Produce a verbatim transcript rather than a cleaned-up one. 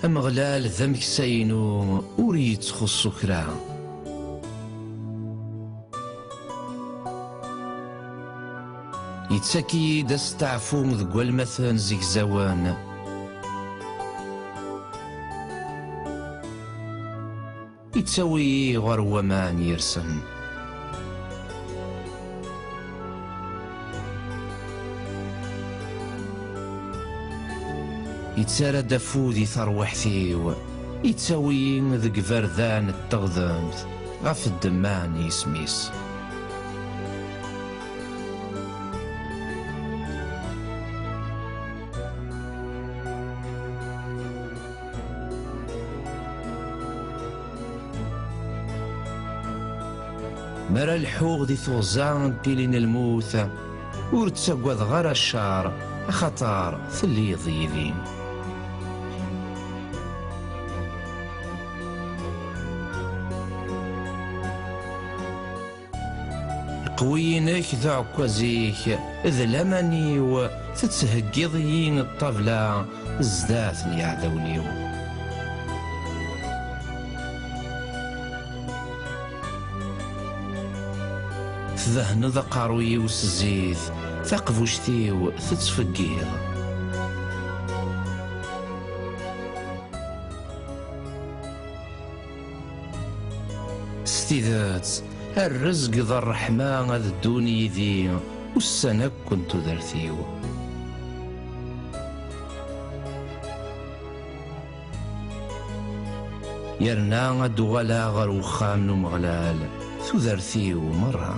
Ameɣlal d ameksa-inu, ur yettxuṣṣu kra. Yettak-iyi-d asteɛfu deg walmaten zegzawen. Ittawi-yi ɣer waman yersen. Yettarra-d afud i terwiḥt-iw, ittawi-yi deg iberdan n teɣdemt, ɣef ddemma n yisem-is. Mi ara lḥuɣ di tuɣza n tili n lmut, ur ttagadeɣ ara ccer, axaṭer telliḍ yid-i. Iqwi-inek d uɛekkaz-ik, d laman-iw, tettheggiḍ-iyi ṭṭabla zdat n yiɛdawen-iw. Tdehneḍ aqerruy-iw s zzit, taqbuct-iw tettfeggiḍ. S tidet, rrezg d ṛṛeḥma ad ddun yid-i ussan akk n tudert-iw. Yerna ad d-uɣaleɣ ɣer uxxam n Umeɣlal, tudert-iw merra.